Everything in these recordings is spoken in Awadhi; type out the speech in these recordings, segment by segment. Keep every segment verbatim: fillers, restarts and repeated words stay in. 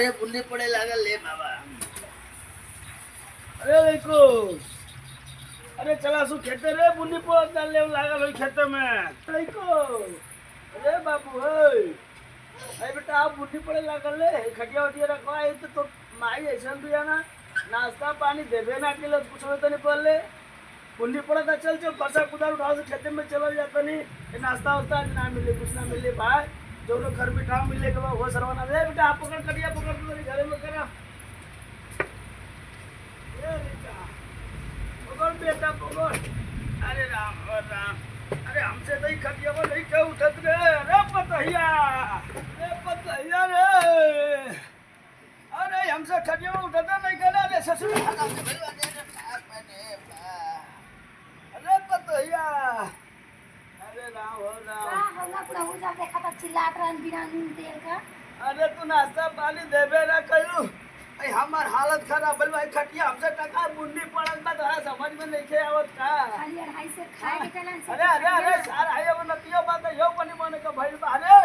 ए, बुन्नी पड़े लागल ले बाबा। अरे लइको, अरे चला सु खेते रे, बुन्नी पड़त ना ले लागल होई खेते में। लइको, अरे बाबू, हे। अरे बेटा, आप बुन्नी पड़े लागल ले, खटिया उटिया रखवा, ये तो, तो माई ऐसन भी है ना, नाश्ता पानी देबे ना के लिए कुछ होते नहीं पड़ले। बुन्नी पड़त है, चल, चल, फरसा कुदार उठाओ से खेते में चलल जात तनी। ए, नाश्ता वास्ता आज ना मिले, कुछ ना मिले भाई। जौनो घर में काम मिले के बा, वो सरवा ना दे। बेटा, आप पकड़, कटिया पकड़, तू तनी घरे में करा। ए बेटा, पकड़ बेटा, पकड़। अरे राम, ओ राम। अरे हमसे तो ही खटिया पर नहीं क्यों उठत रे? अरे पतहिया, अरे पतहिया रे। अरे, हमसे खटिया में उठता नहीं करे, अरे ससुर। अरे पतोहिया, अरे राम हो राम। का होला प्रभु, जब देखा तब चिल्लात रहन बिना नून तेल का। अरे तू नाश्ता पानी देबे ना कइलू, ए, हमार हालत खराब भइल भाई, खटिया हमसे टका बुन्नी पड़ल बा, तोहरा समझ में नइखे आवत का? खाली अढ़ाई से खाए के चलन से अरे, अरे, अरे, सारा है, अब नतियो बात है, यो बनी मने का भइल बा, अरे।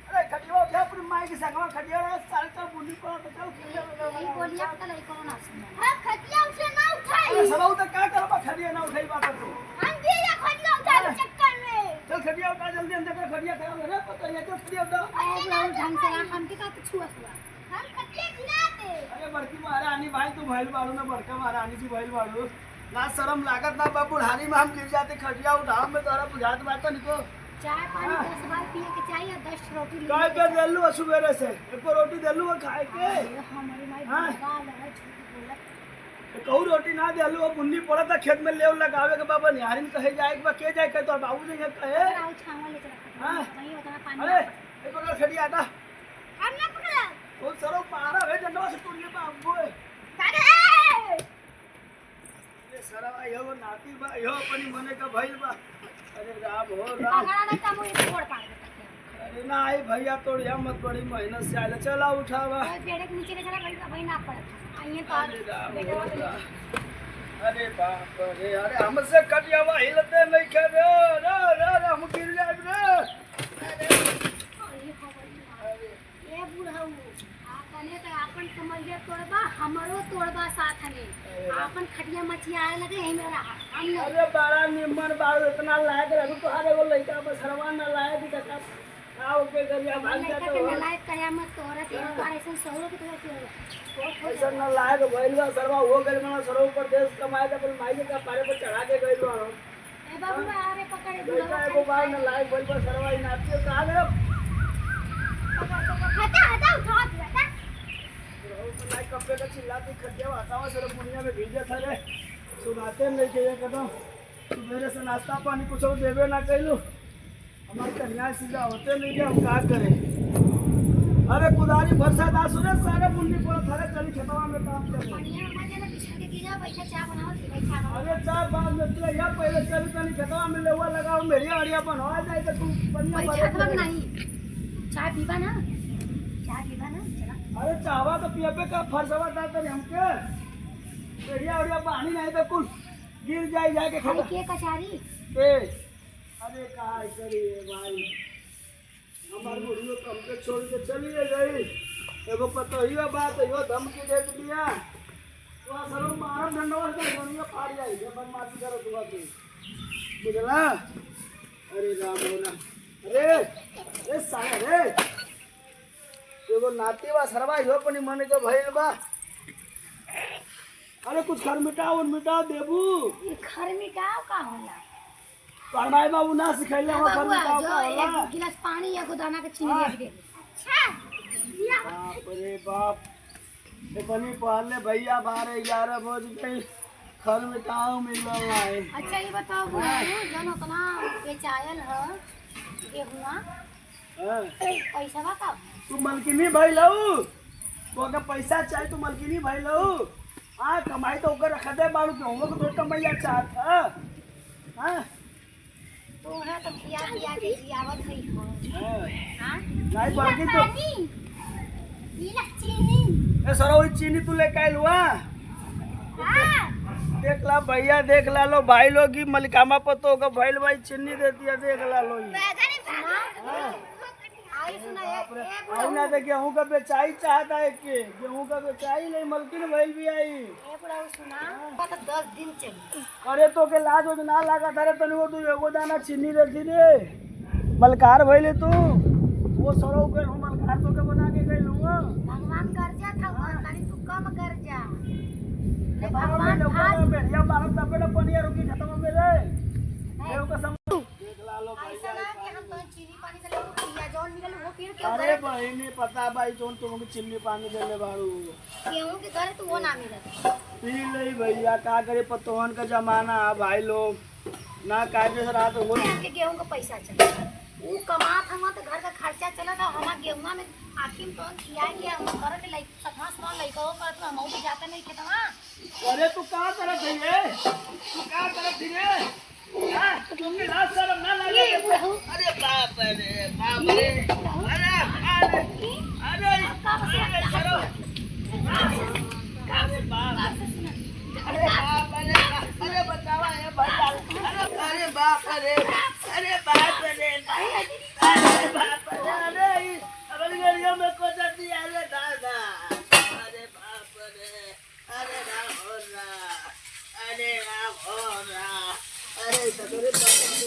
अरे, खटिया उठा, अपनी माई के संगवा खटिया उठा, सारे चल बुन्नी पड़ा तो चल, खटिया उठा। यही बोलिया तो लइको ना सुने। हम खटिया उठे ना उठाई। अरे, सरऊ तो का करबा, खटिया ना उठाई बात तो। हम भी ये खटिया उठा अरे। चक्कर में। चल, खटिया उठा, जल्दी अंदर कर, खटिया खराब है रे, पता नहीं, चल, खटिया उठा। अरे, बहुत ढंग से रहा, हम के का छुआ छुआ। हम खटिया गिरा दे। अरे, बड़की महारानी भाई, तू भइल बाड़ू ना, बड़का महारानी जी भइल बाड़ू। लाज शरम लागत ना बा, बुढ़ारी में हम गिर जाते, खटिया उठावे में तोहरा बुझात बा तनिको। चाय पानी हाँ। दस बार पिए के चाहिए, दस रोटी ले काय लेके पे चाय। देलू है सुबेरे से? एको रोटी देलू है खाए के? अरे, हमारी माई हाँ। बंगाल है, झूठ बोलत। तो कहू रोटी ना देलू है, बुन्नी पड़त है खेत में लेव लगावे के बाबा, निहारिन कहे जाए के बा, के जाए के तोर बाबू जी के कहे? अगर आओ छावा लेके रखा हाँ। वहीं उतना पानी अरे, ना पड़े। ए पकड़ खटिया हटा। हम ना पकड़ा। तो सरो मारा है डंडवा से तोड़ के बाबू। अरे! ये सरवा, यो नाती बा, यो अपनी मने का भइल बा। अरे राम हो राम। पकड़ा ना, तब वो एक फोड़ पाड़ देता है। अरे ना आई भइया, तोड़ या मत, बड़ी मेहनत से आइला। चला उठावा। ओए, पेड़े के नीचे ले चला, भाई, भाई ना पड़त। आइए तो अरे राम बेटा हो वापस राम। अरे बाप रे, अरे हमसे कटियावा हिलते नहीं खे रे, रे, रे, रे, हम गिर जाए रे। अरे, अरे, हो गई। अरे। ए बुढ़ऊ, आपने तो आपन कमरिया तोड़बा, हमरो तोड़बा साथ में। अरे वाह। आपन खटिया मचिया आए लगे, यही में रहा। हम लोग अरे बड़ा निम्मन बाड़ू, इतना लायक रहू, तोहार एगो लइका बसरवा नालायक ही देखा, का ओके गरिया भाग लइका जात के हो। नालायक कहे मत, तोहरा के हाँ। एक बार ऐसन सहुरो के तोहरा के होला। बहुत हो ऐसा जाता। नालायक भइल बा सरवा, हो गइल बा सरवा परदेस कमाए के, अपन माई के कपारे पर चढ़ा के गइल बा। ए बाबू, अरे पकड़, ए लइका बुढ़वा एगो खाली बार खाए। नालायक भइल बा सरवा, ई नाती कहाँ गए? पकड़, पकड़, हटा, हटा, उठा, हटा। बुढ़ऊ तो नाई कब्बे का चिल्लाती खटिया हटावा, सारे बुढ़िया में भीजे था रे। सुनाते नहीं के एकदम सुबेरे से नाश्ता पानी कुछ देबे ना कइलू। हमार कन्या सीधा होते नहीं के हम का करें? अरे कुदारी फरसा दा सुने सारे बुन्नी पड़त हरे चली खेतवा में काम करे। बढ़िया हमारे ना बिछा के गिरा, बैठा चाय बनावत ही, बैठा बनावत। अरे चाय बाद में पिया, या पहले चली तनी खेतवा में लेवा लगाओ, मेरी आड़िया बनवा जाए तो तू बढ़िया बैठा बात तो करे। नहीं, चाय पीबा ना, चाय पीबा ना, चला। अरे चाहवा तो पियबे का, फरसवा दा तनी हमके। मेरी आड़िया पानी नहीं तो कुल गिर जाए जाके खाई खेत। के कचारी। ए, अरे का करी रे भाई, हमार बुढ़ियो तो हमके छोड़ के चलिए गई। एगो पतोहिया बात, यो धमकी दे दिया। तो असलो मारम डंडवा से दुनिया फाड़ जाई, ये बदमाशी करो तू बाकी। बुझला? अरे राम हो राम। अरे, अरे साला रे। एगो नाती बा सरवा, यो अपनी मन के भइल बा। अरे कुछ खरमिटाव उरमिटाव देबू? ई खरमिटाव का होला? तोहर माई बाबू ना सिखैले ए हो बबुआ, खरमिटाव जो का होला? एक गिलास पानी, एगो दाना के चीनी हाँ। रख दे। अच्छा, या। बाप रे बाप। इतनी पहले भैया बारह ग्यारह बज गई, खरमिटाव मिलल नाही। अच्छा, ये बताओ हाँ। बुढ़ऊ, जौन उतना बेचायल ह गेहुआ, हाँ। पैसवा का? तू मलकिनी भइल हऊ? तो अगर पैसा चाहे तो मलकिनी भइल हऊ? हाँ, कमाई तो ओकर रखते बाड़ू, कि हम लोग तो कमैया चाहत ह। हाँ? तोहरा तो खिया पिया के जियावत हई हो। हाँ। हाँ? नहीं, ई बाकी तो पानी, ई ला चीनी। ए, सरऊ, ई चीनी तू लेके आइल हुआ? हाँ। देख ला भैया, देख ला लो भाई लोग, ई मलिकामा पतो का भइल भाई चीनी देती है, देख ला लो ई। बैगन ही भाग। हाँ। अरे सुना, ए, बाप रे। ए, बुढ़ऊ। अउर ना दे, गेहूं का बेचाई चाहता है के? गेहूं का बेचाई नहीं, मलकिन भइल भी आई। ए, बुढ़ऊ सुना, हाँ। बात दस दिन चली। अरे, तोके लाज ओज ना लागत? अरे, तनी वो तू एगो दाना चीनी दे दी रे। मलकार भइले तू। वो सरऊ के हम मलकार तोके बना के गइल हुआ। भगवान गरजा था, हाँ। तनी तू कम गरजा। ये भगवान भगवान के ऊपर था। में भेड़िया मारत तबे ना पनिया रुकी खेतवा में रे। है। ये ओकर सम- देख ला लो ऐसा भैया, ना कि हम तो चीनी पानी से लेके पिया, जौन मिलल वो पी के अरे करे। बहिनी, पता भाई, जौन तुमके चीनी पानी देले बाड़ू। केहू के घरे तो वो ना मिलत। पी ले भैया, का करे, पतोहन का जमाना है भाई लोग। ना कायदे से रात हो। हमके गेहूं का पैसा चला, ऊ कमात हवा तो घर का खर्चा चलत है, हमार गेहुआ में आखिर में तो खिया के हम घर के लाइक सफा सफा लइका हो करत, हम भी जाते नहीं खेतवा। अरे तू का करत है ये? तू का करत है रे? हाँ, तुमके लाज शरम ना लगे? ये बुढ़ऊ। अरे बाप रे, बाप रे। ये बुढ़ऊ। अरे, अरे, ये अरे, आप का बस अरे, लगा? करो। अरे बाप। अरे बाप, अरे, अरे बचावा, ए भैया। अरे, अरे बाप रे, अरे बाप रे, अरे बाप रे, अरे, ई, अरे गड़िया में कोचर दिया, अरे दादा। अरे बाप रे। अरे राम हो राम, अरे राम हो राम, अरे सगरे पकड़ के,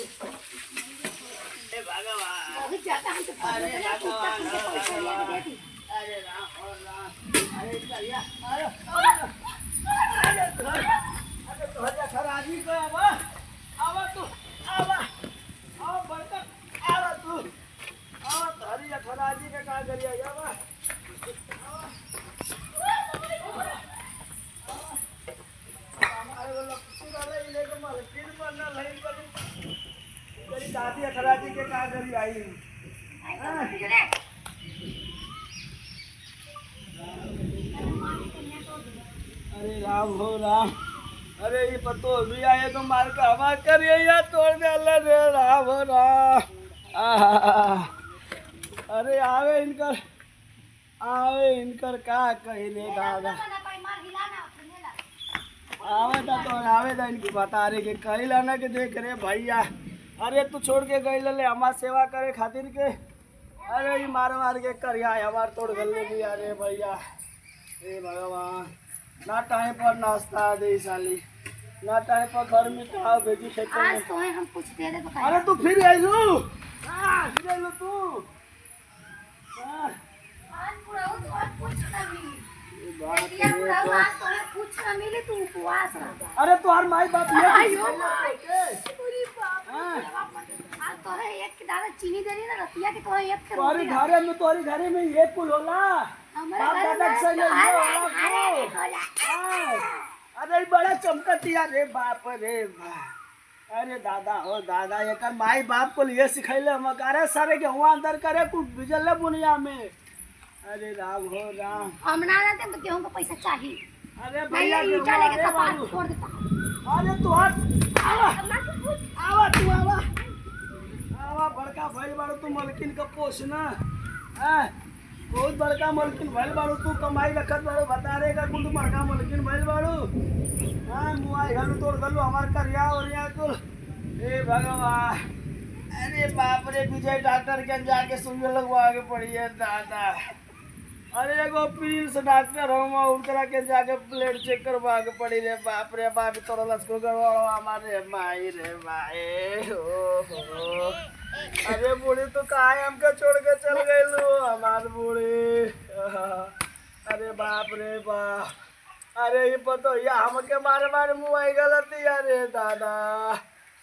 हे भगवान, बहुत ज्यादा हम तो अरे पकड़ के भगवान, कुत्ता तुमके पैसा लिया के दे दी। अरे राम हो राम, अरे चलिया, अरे, अरे, अरे, अरे, तोहर, अरे, तोहर जखराजी को आवा, आवा तू, आवा, आवा बड़का, आवा तू। हाँ, धरी अखराजी के का करिया, या बा? हमारे वो लपसी वाला ही लेके मलकिन पर ना लाइन पर। तेरी दादी अखराजी के का करी आई? हाँ? अरे राम हो राम। अरे, ये पतो भी आए तो मार का हवा करिए या तोड़ दे ले रे राम हो राम। आहा। अरे आवे इनकर, आवे इनकर का कही रे दादा। आवे दा तो आवे दा इनकी बता रे के कही लाना के देख रे भैया। अरे तू छोड़ के गई ले हमार सेवा करे खातिर के। अरे ई मार मार के करिया हमार तोड़ गले भी अरे भैया। हे भगवान, ना टाइम पर नाश्ता दे साली, ना टाइम पर घर में का भेजी खेत में। आज तो है हम कुछ दे दे बता। अरे तू फिर आइलू? हाँ, फिर आइलू तू? हाँ। आज बुढ़ऊ तो और कुछ ना मिली। ये बात बेटिया है, बुढ़ऊ तो आज तो है कुछ ना मिली, तू उपवास रह। अरे तोहार माई बाप ये आयो कुछ माई। करते? अरे बाप रे। हाँ। आज तो है एक दाना चीनी देनी ना, रतिया के तो है एक तोहरे रोटी। घरे में, तोहरे घरे में ये कुल होला? हमारे बाप घर दादा में के संग तो ये है, होला है, कुल? है, है। हाँ। अरे, ई बड़ा चमकतिया रे, बाप रे बाप। अरे दादा हो दादा, एकर माई बाप कुल ये सिखैले हम। अरे सारे गेहुआ अंदर करे, कुल बिजले बुनिया में। अरे राम हो राम। हम ना रहते तो गेहूं का पैसा चाहिए। अरे नहीं, भैया, ये गेहुआ ईटा लेके अरे कपार बाबू। फोड़ देता। अरे तू हट, आवा, आवा तू आवा। आवा, बड़का भइल बाड़ू तू मलकिन का पोसना। हाँ। बहुत बड़का मलकिन भइल बाड़ू तू, कमाई रखत बाड़ू, भतारे का कुल तू बड़का मलकिन भइल बाड़ू। हाँ, मुआई घालू तोड़ घालू हमार करिया ओरिया कुल। हे भगवान, अरे बाप रे, विजय डॉक्टर के जाके सुइया लगवा के पड़ी है दादा। अरे एगो प्रिंस डॉक्टर हम, उनकरा के जाके ब्लड चेक करवा के पड़ी रे बाप रे बाप, तोरा लसको गड़बड़ हमारे माई रे माई, ओ हो। अरे बूढ़ी, तू काहे हमके छोड़ के चल गइलू, हमार बूढ़ी? अरे बाप रे बाप, अरे ई पतोहिया हमके मारे मारे मुआई गलती, अरे दादा।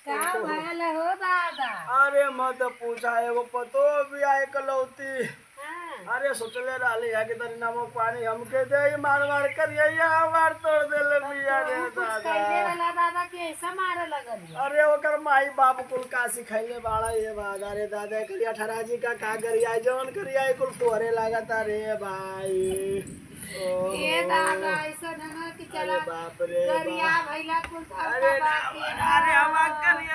का भयल हो दादा? अरे मत पूछा, एगो पतोह भी आए कलौती। हाँ। अरे सोचले रहली है कि तनी नमक पानी हमके दे, ई मार मार करिया हमार तोड़ देले बिया रे दादा। कुछ कइले वाला दादा के ऐसा मारे लगल है। अरे ओकर माई बाप कुल का सिखैले बाड़ा ये बात। अरे दादा, करिया ठराजी का का करिया, जवन करिया कुल तोरे लागत रे भाई। ओहो। ए दादा, ऐसा ना कि अरे चला बाप रे गरिया बाप। भैला कुल तो अरे का बात राम, है। अरे हमार करिया।